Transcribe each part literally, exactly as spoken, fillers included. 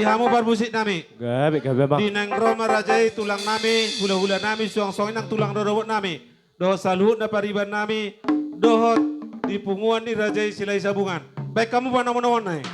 Di hamu parmusik nami. Gabe, gabe, Bang. Di naeng ro ma raja i tulang nami, hula-hula nami, suang-suang i nang tulang rorobot nami. Dohot saluhutna pariban nami, dohot di punguan ni raja i Silahisabungan. Baen hamu panomunomuonna i.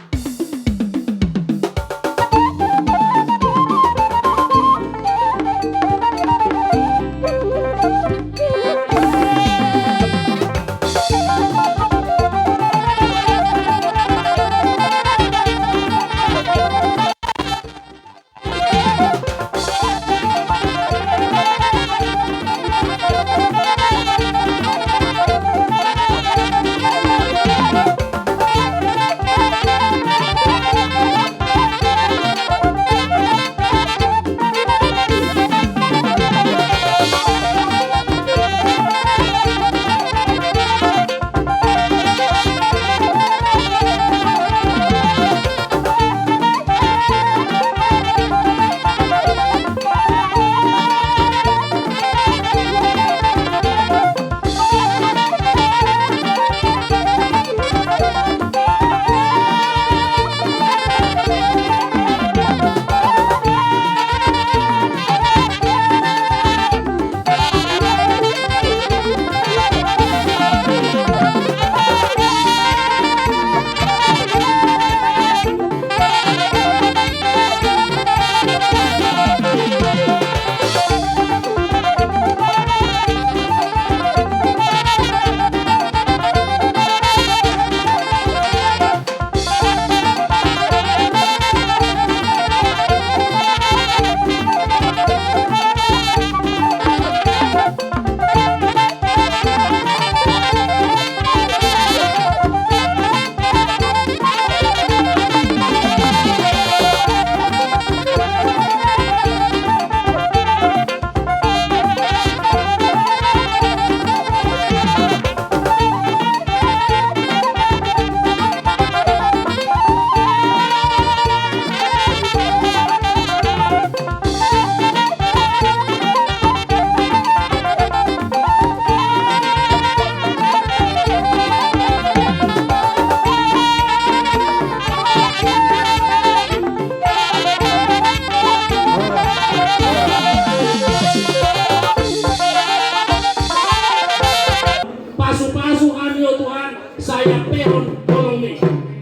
Pasu-pasu hami, o Tuhan, sai ampehon holong-Mi.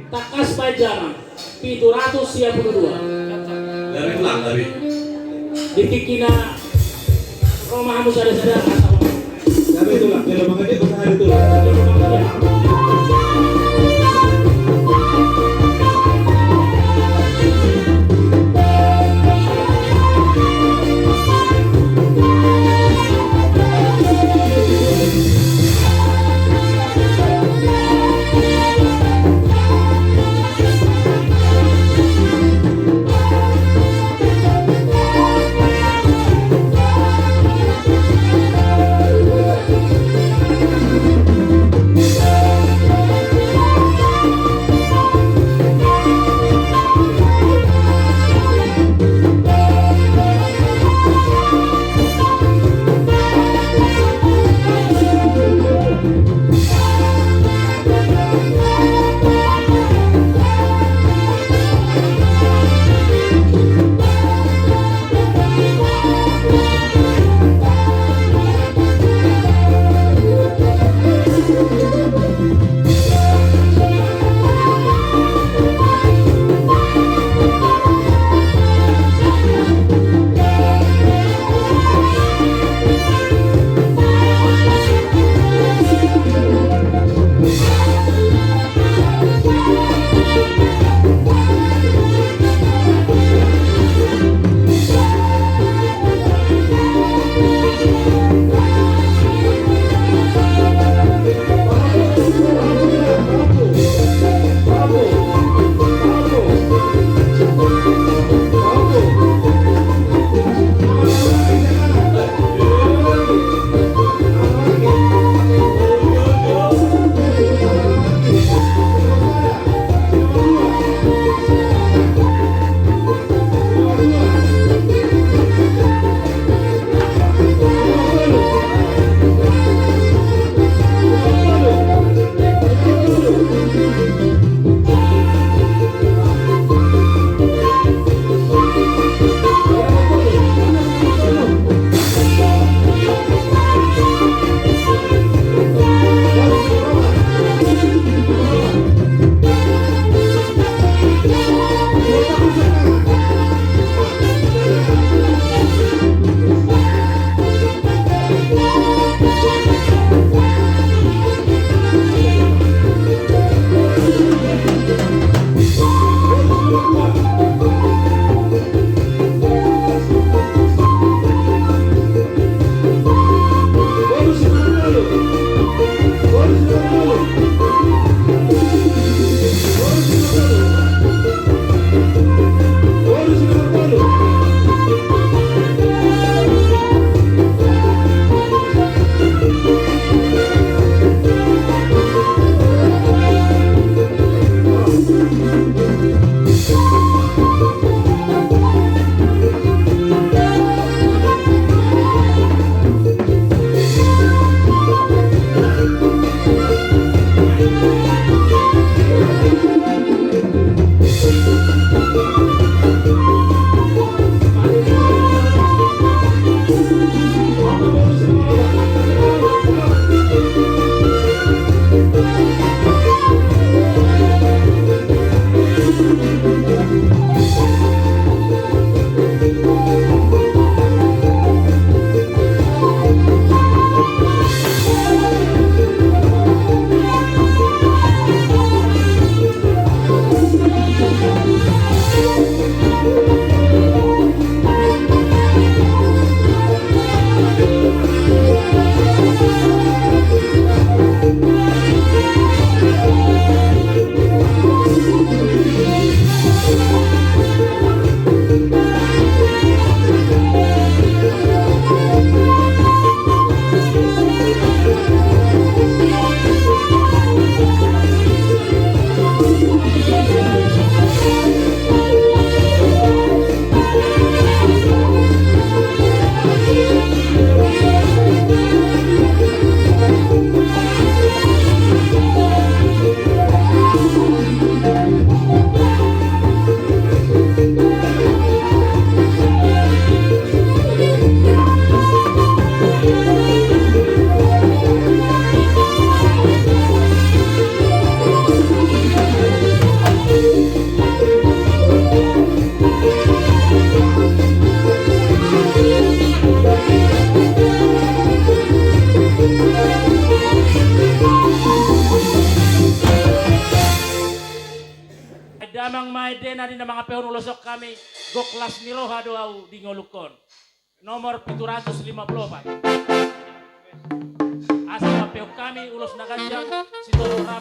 Tangkas baen jam pitu ratus sia pulu dua. Gabe tulang, gabe. Di tingkina ro ma hamu sada-sada, asa. Gabe tulang, jolo mangajak usaha di tulang. Ulos hami, gok las ni roha do au di ngolungkon. Nomor pitu ratus lima puluh opat. Asa mampeop hami ulos na ganjang, sitolu rap.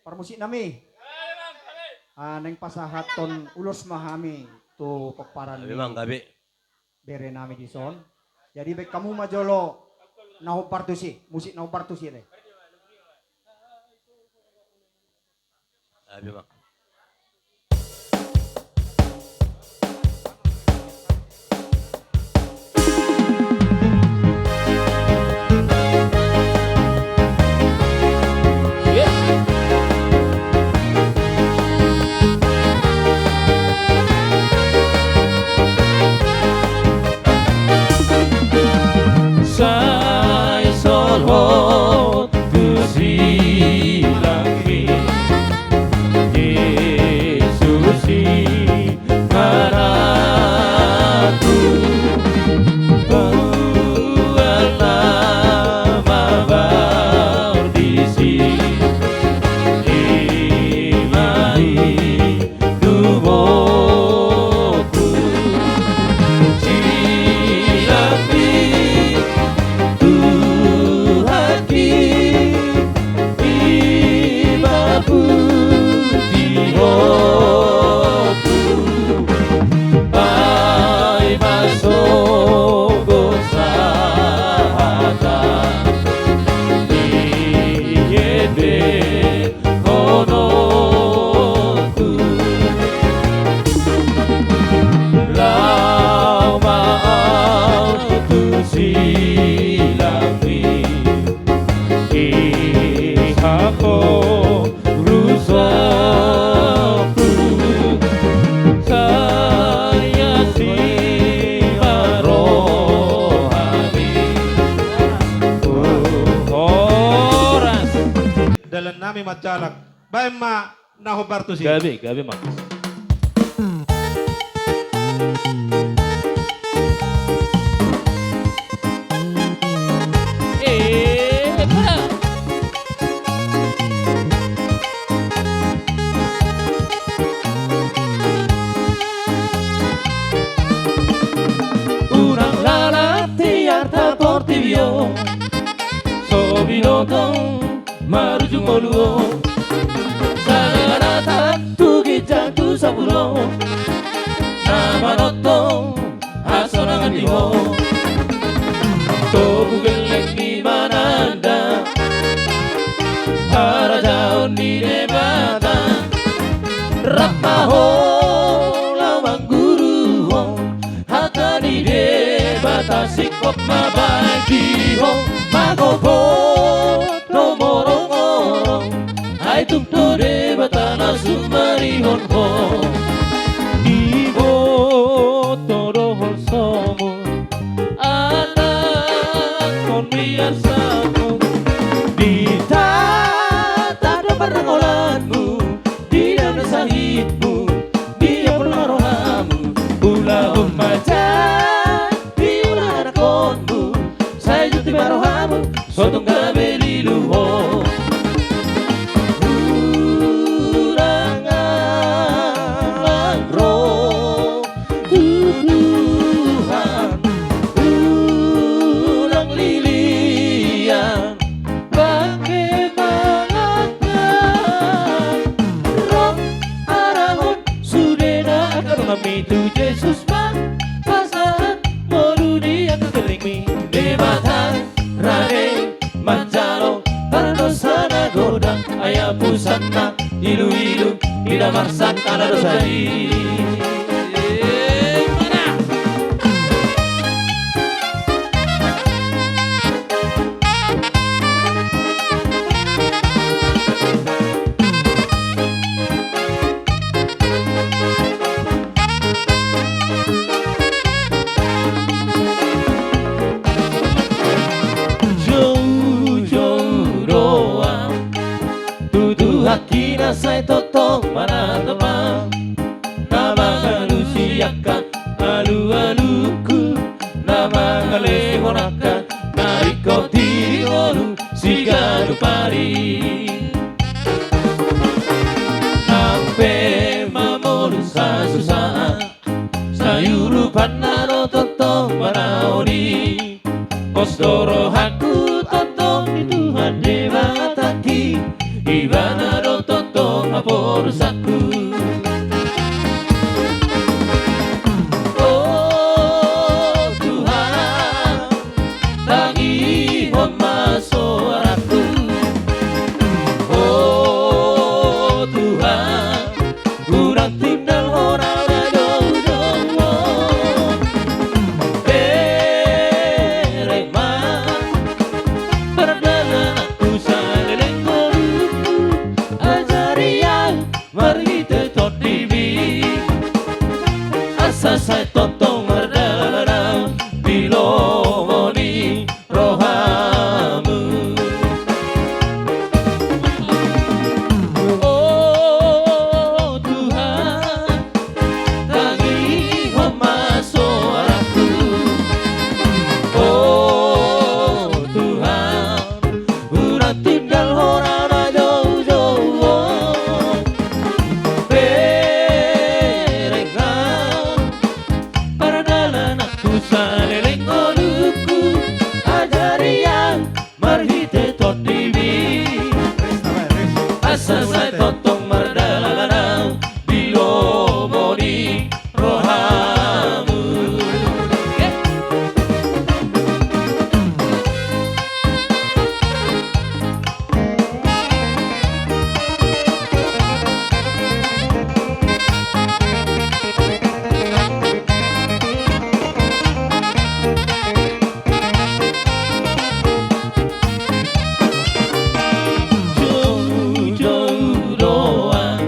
Parmusik nami. Ah, naeng pasahathon ulos ma hami tu pomparan ni bere nami dison. Jadi baen hamu ma jolo na hombar tusi, musik na hombar tusi re. Sai solhot tu silangmi, Jesus i anakku, tual nama bardisi, ima i tubuku. Silangmi, Tuhanki, ima putihonku, ai ma sogot sahata di ende hononku. Laho ma au tu silangmi, iha porusonku, sai asi ma rohami. Horas. Dalan nami manjalak. Baen ma na hombar tusi. Gabe, gabe ma. Eh, pala. Unang lalap tiar ta portibi on, so binoto marujung ngolu on. Sanganatak tu ginjang tu sapulo, na manongtong hasonangan ni ho. Togu gelleng ni mananda harajaon ni Debata. Mahola mangguruhon hata ni Debata, singkop ma baen di ho, magogot do morongorong, ai tung do Debata na sumarihon ho. Diboto do holsomu, atanghon miarsamu, ditata do parrangolanmu, didalan sahitmu, diapul ma rohamu, ulahon ma jadi ulaon anakhonmu, sai juti ma rohamu, so tung gabe lilu ho. Unang alang ro tu Tuhan, unang lilian, bangke mangangan. Ro arahon sudena angka donganmi, tu Jesus ma pasahat ngolu ni angka gellengmi. Debata rade manjalo pardosa na godang, ai apusanna iluilu, mida marsak ala dosa i. Joujou do ahu tu Tuhanki na sai tongtong manatap ahu, na mangalusi angka alualuku, na mangalehon angka na ringkot di ngolu siganup ari. Nang pe mamolus hasusaan, sai urupanna do tongtong manaon i. Pos do rohangku tongtong di Tuhan Debatangki, Ibana do tongtong haporusanku. O Tuhan, tangihon ma soarangku. O Tuhan, unang tindal Ho na joujou on. Bereng ma pardalananku saleleng ngolungku, ajari ahu marhite TondiMi, asa sai tongtong mardalan ahu di lomo ni rohamu. O Tuhan, tangihon ma soarangku. O Tuhan, unang tindal Ho na joujou on. Bereng ma pardalananku saleleng ngolungku, ajari ahu marhite TondiMi, asa sai tongtong mardalan ahu di lomo ni rohamu. Joujou do ahu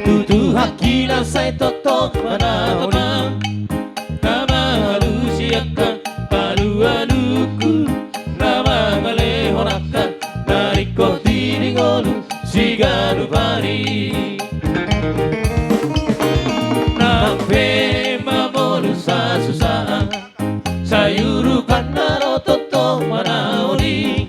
tu Tuhanki na sai tongtong manatap ahu, na mangalusi angka alualuku, na mangalehon angka na ringkot di ngolu siganup ari. Nang pe mamolus hasusaan, sai urupanna do tongtong manaon i.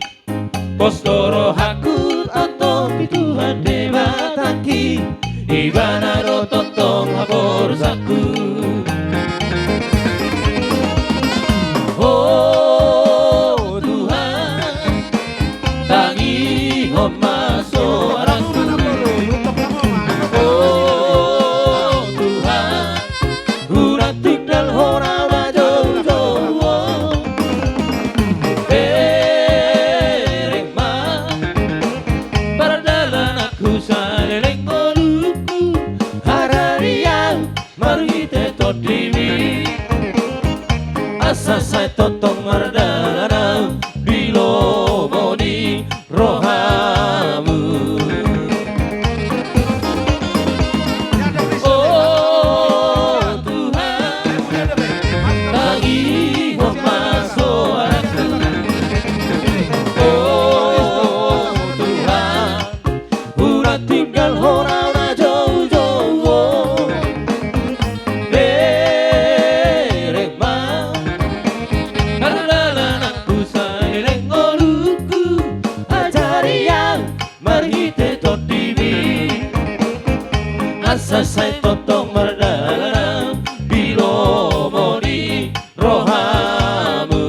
Pos do rohangku tongtong di Tuhan Debatangki, Ibana do tongtong haporusanku. O Tuhan, tangihon ma soarangku. O Tuhan, unang tindal Ho na joujou on. Bereng ma pardalananku saleleng ngolungku, Asa sai tongtong mardalan au di lomo ni rohamu. O Tuhan, tangihon ma soarangku. O Tuhan, unang tinggalhon au na joujou on. Bereng ma pardalananku, saleleng ngolungku, ajari au marhite tondimi. Asa sai tongtong mardalan au di lomo ni rohamu.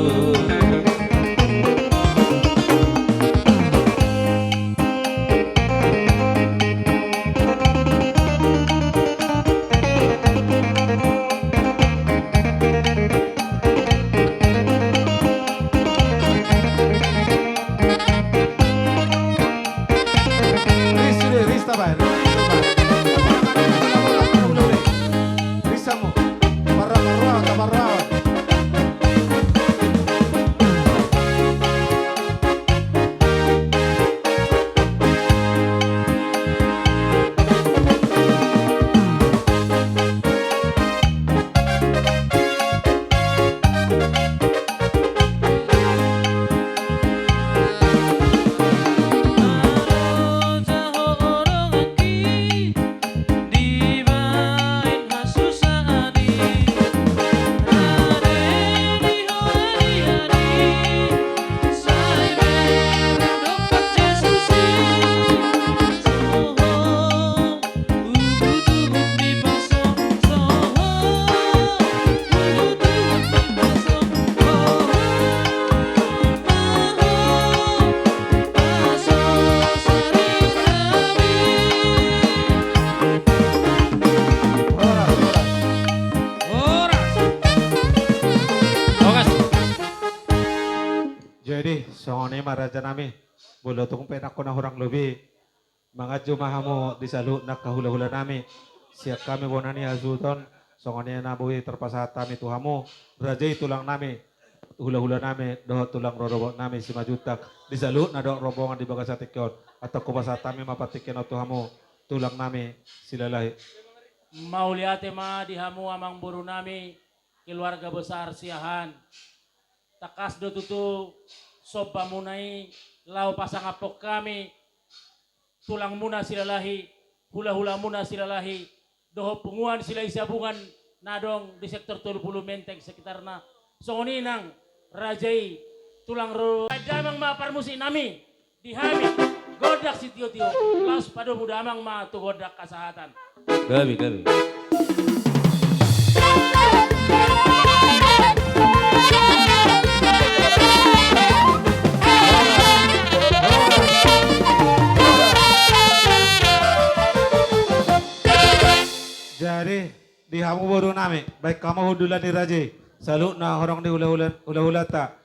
Ris, ris, ris, tabaen. Ris hamu. Parra, parra, parra. Jadi, songon i ma raja nami, molo tung pe nangkin na hurang lobi, manganju ma hamu di saluhut angka hulahula nami. Sian hami bona ni hasuhuton, songon i na boi tarpasahat hami tu hamu, raja i tulang nami, hulahula nami dohot tulang rorobot nami Simanjuntak, di saluhut na dok rombongan di bagasan tingki on. Antong hupasahat hami ma partingkian on tu hamu, tulang nami Silalahi. Mauliate ma di hamu amangboru nami, keluarga besar Siahaan. Tangkas do tutu sombamuna i laho pasangaphon hami tulangmuna Silalahi, hulahulamuna Silalahi, dohot punguan Silahi Sabungan na adong di sektor tolu pulu Menteng sekitarna. Songon i nang raja i, tulang ro-, damang ma parmusik nami. Di hami gondang sitiotio, laos padomu damang ma tu gondang hasahatan. Gabe, gabe. Jadi, di hamu boru nami, baen hamu hundulan ni raja i, saluhut na horong ni hulahula, hulahulanta.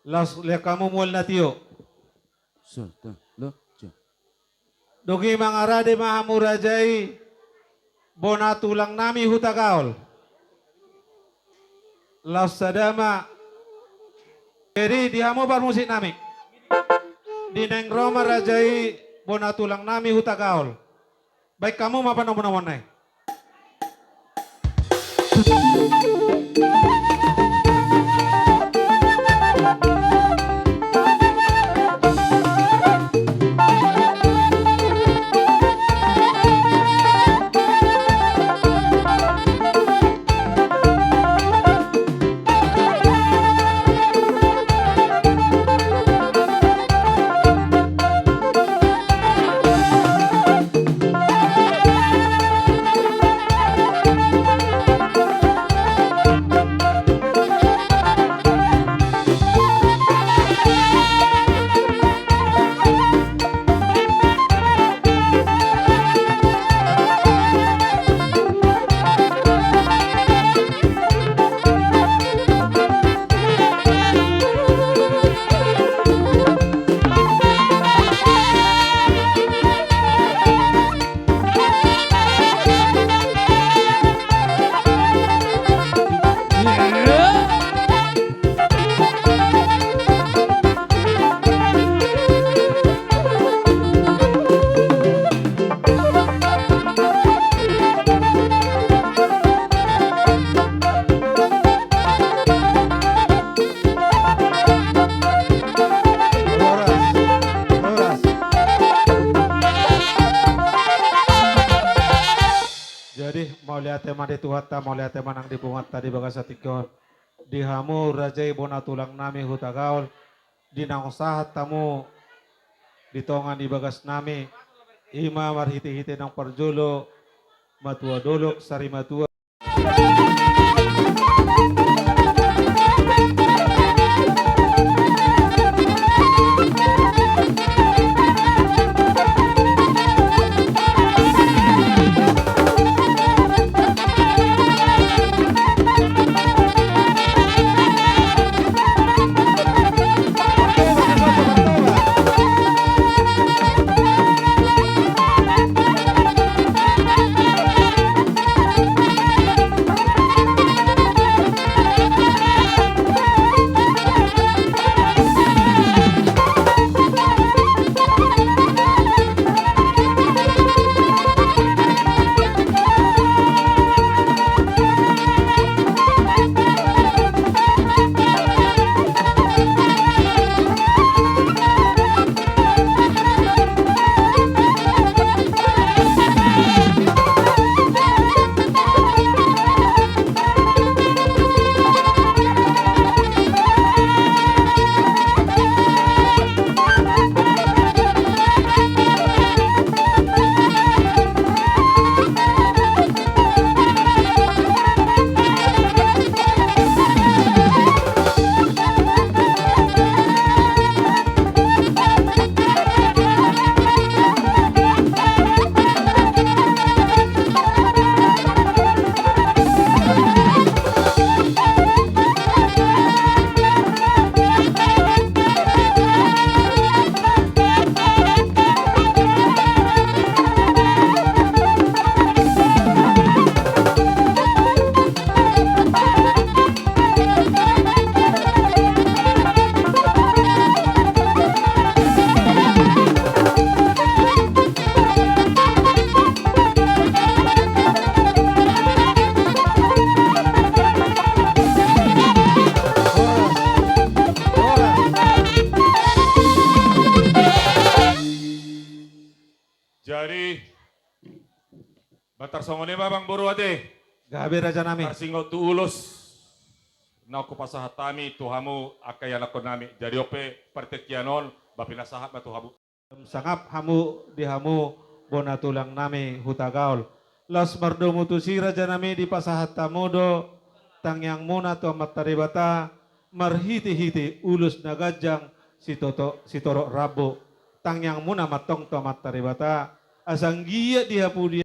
Laos lean hamu mual na tio. Satu, dua, tiga. Dung i mangarade ma hamu raja i, bona tulang nami Hutagaol. Laos sada ma. Jadi di hamu parmusik nami. Di naeng ro ma raja i, bona tulang nami Hutagaol. Baen hamu ma panomunomuna i. Jadi, mauliate ma di Tuhanta, mauliate ma nang di punguanta di bagasan tingki on. Di hamu raja i bona tulang nami Hutagaol, di naung sahat hamu di tonga ni bagas nami, i ma marhite-hite naung parjolo, matua dolok, sari matua. Jadi, ba tarsongon i ma, Amangboru, ate. Gabe, Raja nami. Tarsingkop tu ulos naung hupasahat hami tu hamu angka ianakkon nami. Jadi on pe partingkian on, ba pinasahat ma tu hamu. Sangap hamu di hamu bona tulang nami Hutagaol. Laos mardomu tusi, Raja nami, dipasahat hamu do tangiangmuna tu Amanta Debata marhite-hite ulos na ganjang sitoto-, sitorop rambu. Tangiangmuna ma antong tu Amanta Debata, asa anggiat di hapudian